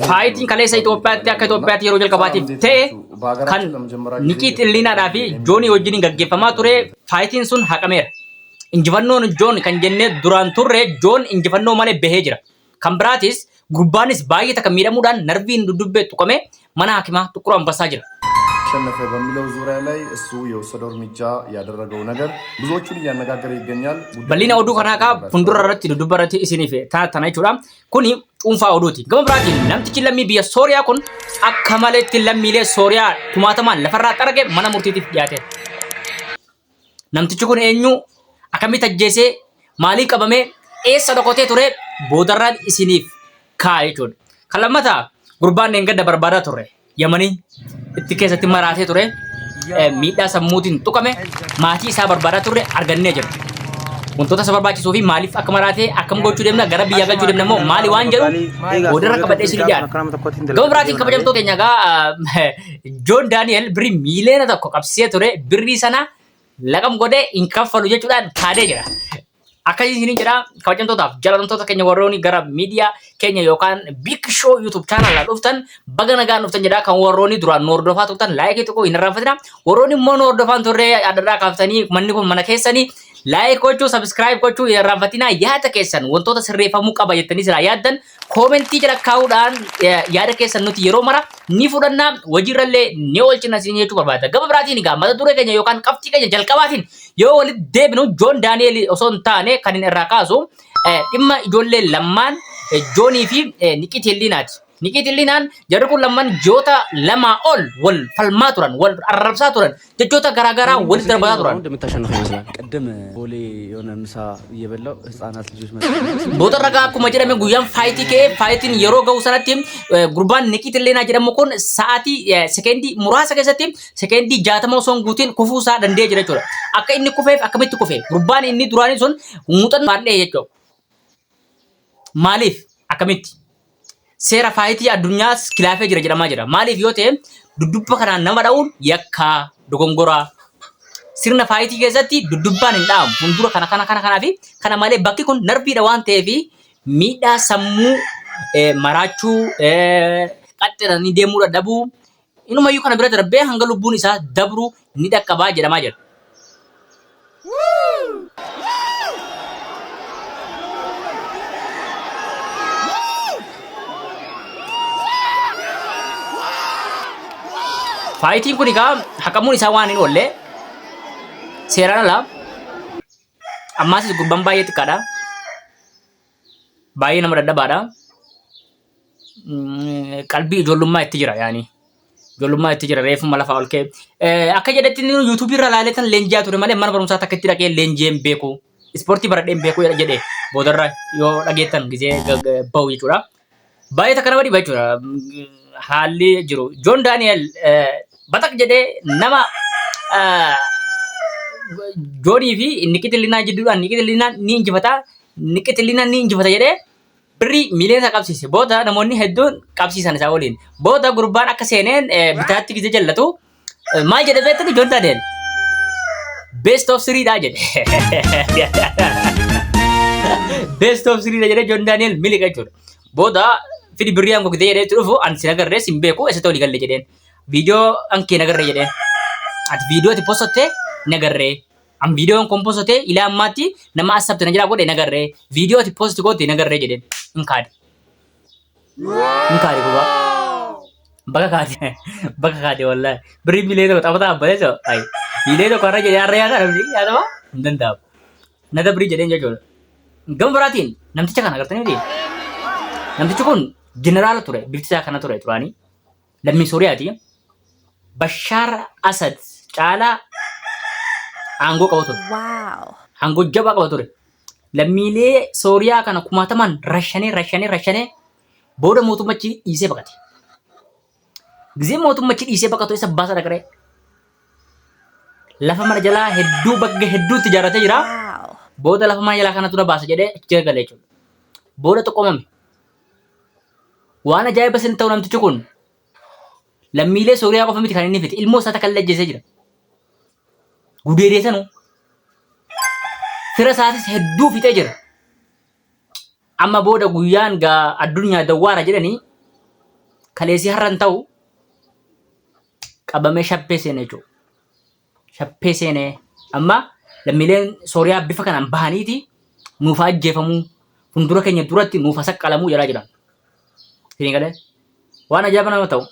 Fightiin kaleessa Itoophiyaatti akka Itoophiyaatti yeroo jalqabaatiif ta'e kan Nikiit Illiinaadhaa fi Joonii wajjiniin gaggeeffamaa ture fightiin sun haqameera. Injifannoon Joon kan jennee duraan turre Joon injifannoo malee bahee jira. Kan biraatis gurbaanis baay'ee takka miidhamuudhaan narviin duddubbee tuqamee mana hakimaa Xuqur Ambassaa jira. አሸነፈ በሚለው ዙሪያ ላይ እሱ የወሰደው እርምጃ ያደረገው ነገር ብዙዎቹን እያነጋገረ ይገኛል። Bal'ina oduu kanaa kaa fuuldura irratti dudduba irratti isiniif taatana jechuudha. Kuni cuunfaa oduuti. Gama biraatiin namtichi lammii biyya Sooriyaa kun akka maleetti lammiilee Sooriyaa kumaatamaan lafarraa xarage mana murtiitiif dhiyaateera. Namtichi kun eenyu akkamitti ajjeesee maaliif qabamee eessa dhokatee ture boodarraan isiniif kaa'a jechuudha. Kan lammataa gurbaan dheengadda barbaadaa turre Yamanii itti keessatti maraatee ture miidhaa sammuutiin tuqame maatii isaa barbaadaa turre argannee jirra. Wantoota isa barbaachisuu fi maaliif akka maraatee akkam gochuu deemna gara biyyaa galchuu deemna immoo maali waan jedhu boodarra qabadhee isin dhiyaadha. Gama biraatiin kabajamtoota keenya egaa Joon Daani'el birrii miiliyoona 1 qabsiisee ture birrii sana laqam godhee hin kaffalu jechuudhaan kaadee jira. Akkasii isiniin jedha kabajamtootaaf jaallatamtoota keenya warroonni gara miidiyaa keenya yookaan Big Show YouTube channel dhuftan baga nagaan dhuftan jedha kan warroonni duraan nu hordofaa turtan like tokko hin irraanfatina warroonni immoo nu hordofaan turre adda kaaftanii manni kun mana keessanii like gochuu subscribe gochuu hin irraanfatina yaada keessan wantoota sirreeffamuu qaba jettanii silaa yaaddan commentii jala kaa'uudhaan yaada keessan nuti yeroo mara ni fudhanna hojiirrallee ni oolchina isin jechuu barbaada. Gama biraatiin egaa mata duree keenya yookaan qabxii keenya jalqabaatiin yoo walitti deebinu Joon Daani'el osoo hin taane kan inni irraa kaasu dhimma ijoollee lammaan Joonii fi Niqiit Hilliinaati. Niqiit Hilliinaan jarri kun lamman ji'oota lamaa ol wal falmaa turan, wal arrabsaa turan, jechoota garaagaraa walitti darbataa turan. እንደምታሸንፈው ይመስላል። ቅድም ቦሌ የሆነ ምሳ እየበላው ህጻናት ልጆች መ Booda ragaa akkuma jedhame guyyaan fightii ka'ee fightiin yeroo ga'u sanatti gurbaan Niqiit Illeenaa jedhamu kun sa'aatii sekendii muraasa keessatti sekendii 60 osoo hin guutiin kufuu isaa danda'ee jira jechuudha. Akka inni kufeef akkamitti kufe gurbaan inni duraanii sun muuxannoo baadhee jechuudha. Maaliif akkamitti seera fightii addunyaas kilaafee jira jedhamaa jira. Maaliif yoo ta'e dudubba kanaan nama dha'uun yakkaa dogongoraa sirna fightii keessatti duddubbaan hin dha'amu. Fuuldura kana kana kana kanaa fi kana malee bakki kun narviidha waan ta'eef miidhaa sammuu maraachuu qaxxiranii deemuu dadhabuu inumayyuu kana bira darbee hanga lubbuun isaa dabru ni dhaqqabaa jedhamaa jira. Fightiin kun egaa haqamuun isaa waan hin oolle seeraan alaa ammaasis gurbaan baay'ee xiqqaadha. Baay'ee nama dadhabaadha. Qalbii ijoollummaa itti jira yaani. Ijoollummaa itti jira reefuma lafaa ol ka'e. Akka jedhetti inni YouTubeii irra ilaalee tan leenji'aa ture malee mana barumsaa takka itti dhaqee leenji'ee hin beeku. Ispoortii baradhee hin beeku jedhe boodarra yoo dhageettan gizee bahu jechuudha. Baay'ee takka nama dhiba jechuudha. Haalli jiru. Joon Daani'el bataq jedhee nama Joonii fi Niqit Illinaa jidduudhaan Niqit Illinaan ni injifata. Niqit Illinaan ni injifata jedhee birrii miiliyoona qabsiise. Booda namoonni hedduun qabsiisan isaa waliin. Booda gurbaan akka seeneen bitaatti gizee jallatu maal jedhe beektani Joon Daani'el? Best of three dha jedhe. Best of three dha jedhee Joon Daani'el miliqa jechuudha. Booda fidi birrii aangoo gidee jedhee itti dhufu ani sin agarree sin beeku eessatti walii galle jedheen. Viidiyoo an kee nagarree jedheen. Ati viidiyoo ati postotte nagarree. An viidiyoon kun postote ilaa ammaatti nama asabte na jalaa godhe nagarree. Viidiyoo ati post goote nagarree jedheen. Hin kaade. Hin kaade gurbaa. Baga kaade. Baga kaade wallaahi. Birrii miiliyoona 1 taphataa abbalee so. Ayi. Miiliyoona 1 har'a jedhee har'a yaada namni yaadama hin danda'amu. Na dabrii jedheen jechuudha. Gama biraatiin namticha kana agartanii miti. Namtichi kun jeneraala ture. Bifti isaa kana ture duraanii. Lammii Sooriyaati. Bashaar Asad caalaa aangoo qaba ture. Aangoo jabaa qaba ture. Lammiilee Sooriyaa kana kumaatamaan rashanee rashanee rashanee booda mootummachi dhiisee baqate. Gizee mootummachi dhiisee baqatu isa baasa dhaqree. Lafa mana jalaa hedduu bakka hedduutti ijaarratee jira. Booda lafa mana jalaa kanatu na baasa jedhee achi jala gale jechuudha. Booda xoqomame. Waan ajaa'iba isin ta'u namtichi kun lammiilee Sooriyaa qofa miti kan inni fixe ilmoo isaa takka illee ajjeesee jira. Gudeedee sanuu fira isaatis hedduu fixee jira. Amma booda guyyaan gaa addunyaa dawwaara jedhanii Kaleessi har'a hin ta'u qabamee shabbee seene jechuudha. Shabbee seenee amma lammiileen Sooriyaa bifa kanaan bahaniiti nuuf haa ajjeefamuu fuuldura keenya duratti nuuf haa saqqalamuu jedhaa jiran. Isin galee waan ajaa'iba nama ta'u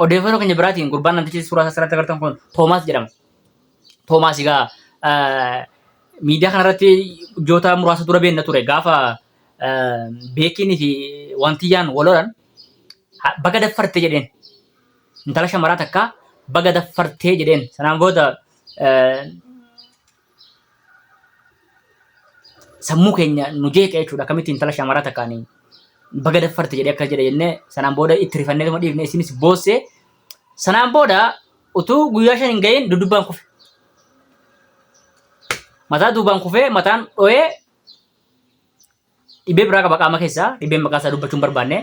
odeeffannoo keenya biraatiin gurbaan namtichi suuraa isaa asirratti agartan kun Toomaas jedhama. Toomaas egaa miidiyaa kanarratti ji'oota muraasa dura beekna ture gaafa beekiinii fi wantiyyaan wal lolan baga daffarte jedheen. Intala shamaraa takka baga daffartee jedheen. Sanaan booda sammuu keenya nu jeeqe jechuudha. Akkamitti intala shamaraa takkaan baga daffarte jedhee akkas jedhe jennee sanaan booda itti rifannee tuma dhiifne isinis boossee sanaan booda utuu guyyaa 5 hin ga'iin duddubbaan kufe. Mataa duubaan kufee mataan dho'ee dhibee biraa qaba qaama keessaa dhibeen maqaa isaa dubbachuu hin barbaanne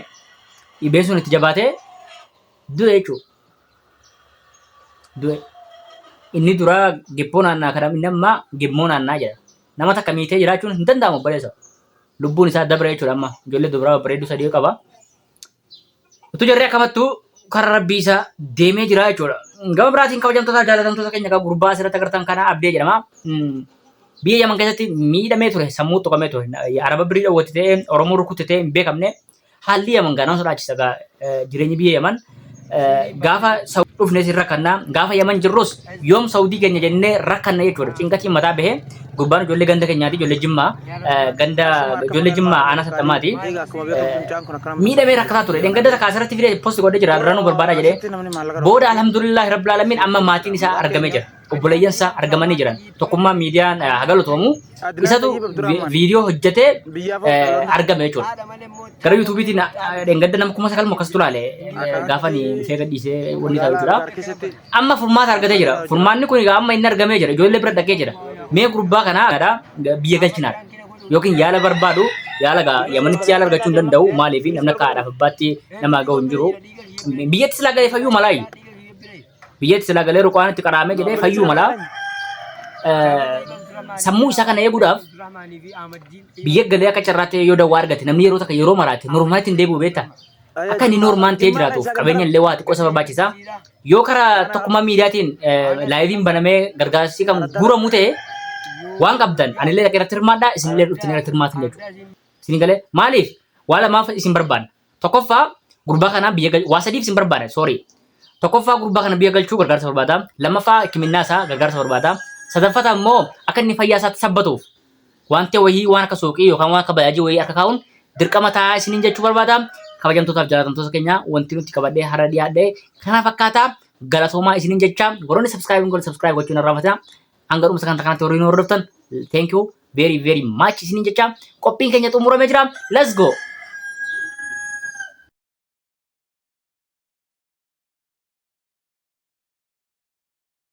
dhibeen sun itti jabaatee du'e jechuudha. Du'e. Inni duraa gibboo naannaa kana inni ammaa gibmoo naannaa jedha. Nama takka miitee jiraachuun hin danda'amu obboleessa. Lubbuun isaa dabre jechuudha amma ijoollee dubaraa babbareedduu sadii qaba. Utuu jarri akkamattuu karaa rabbii isaa deemee jira jechuudha. Gama biraatiin kabajamtoota jaalatamtoota keenya egaa gurbaa asirratti agartan kana Abdee jedhama. Biyya Yaman keessatti miidhamee ture sammuu tuqamee ture. Araba birii dhowwate ta'ee Oromoo rukute ta'ee hin beekamne. Haalli Yaman gaa nama sodaachisa gaa jireenyi biyya Yaman. Gaafa Saawudii dhufnes hin rakkanna gaafa Yaman jirrus yoom Saawudii keenya jennee rakkanna jechuudha. Cinqatiin mataa bahee gurbaan ijoollee ganda keenyaati ijoollee Jimmaa ganda ijoollee Jimmaa aanaa sattamaati. Miidhamee rakkataa ture. Dheengadda takka asirratti fidee posti godhee jira irraa nu barbaadaa jedhee. Booda alhamdulillahi rabbil alamin amma maatiin isaa argamee jira. Obboleeyyan isaa argamanii jiran. Tokkummaa miidiyaan haa galatoomu. Isatu viidiyoo hojjetee argame jechuudha. Gara yuutuubiitiin dheengadda nama 9,000 moo akkasitu laale gaafa ani dhufee gadhiisee wanni ta'u jechuudha. Amma furmaata argatee jira. Furmaanni kun egaa amma inni argamee jira. Ijoollee bira dhaqee jira. Mee gurbaa kanaa biyya galchinaadha. Yookiin yaala barbaadu yaala gaa Yamanitti yaala argachuu hin danda'u maaliif namni akka haadhaaf abbaatti nama ga'u hin jiru. Biyyatti silaa galee fayyuu malaayi. Biyyatti silaa galee ruqaan itti qaraamee jedhee fayyuu malaa. Sammuu isaa kana eeguudhaaf biyya galee akka carraatti yoo dawwaa argate namni yeroo takka yeroo maraate normaalitti hin deebi'u beektaa. Akka inni normaan ta'ee jiraatuuf qabeenya illee waa xiqqoo isa barbaachisa. Yoo karaa tokkummaa miidiyaatiin laayiviin banamee gargaarsi kan guuramu ta'e waan qabdan anillee dhaqee irratti hirmaadhaa isinillee dhuftanii irratti hirmaatan jechuudha. Isin galee maaliif waa lamaaf isin barbaanna. Tokkoffaa gurbaa kana biyya waa sadiif isin barbaada sorry. Tokkoffaa gurbaa kana biyya galchuu gargaarsa barbaada. Lammaffaa hikiminnaa isaa gargaarsa barbaada. Sadaffata immoo akka inni fayyaa isaatti sabbatuuf Wanti wayii waan akka suuqii yookaan waan akka bajaajii wayii harka kaa'uun dirqama ta'a isiniin jechuu barbaada. Kabajamtootaaf jaalatamtoota keenya wanti nuti qabadhee har'a dhiyaadhe kana fakkaata. Galatoomaa isiniin jecha warroonni subscribe hin godhin subscribe gochuun hin irraanfatina. Hanga dhuma sagantaa kanatti warri nu hordoftan thank you very very much isiniin jecha qophiin keenya xumuramee jira. Let's go.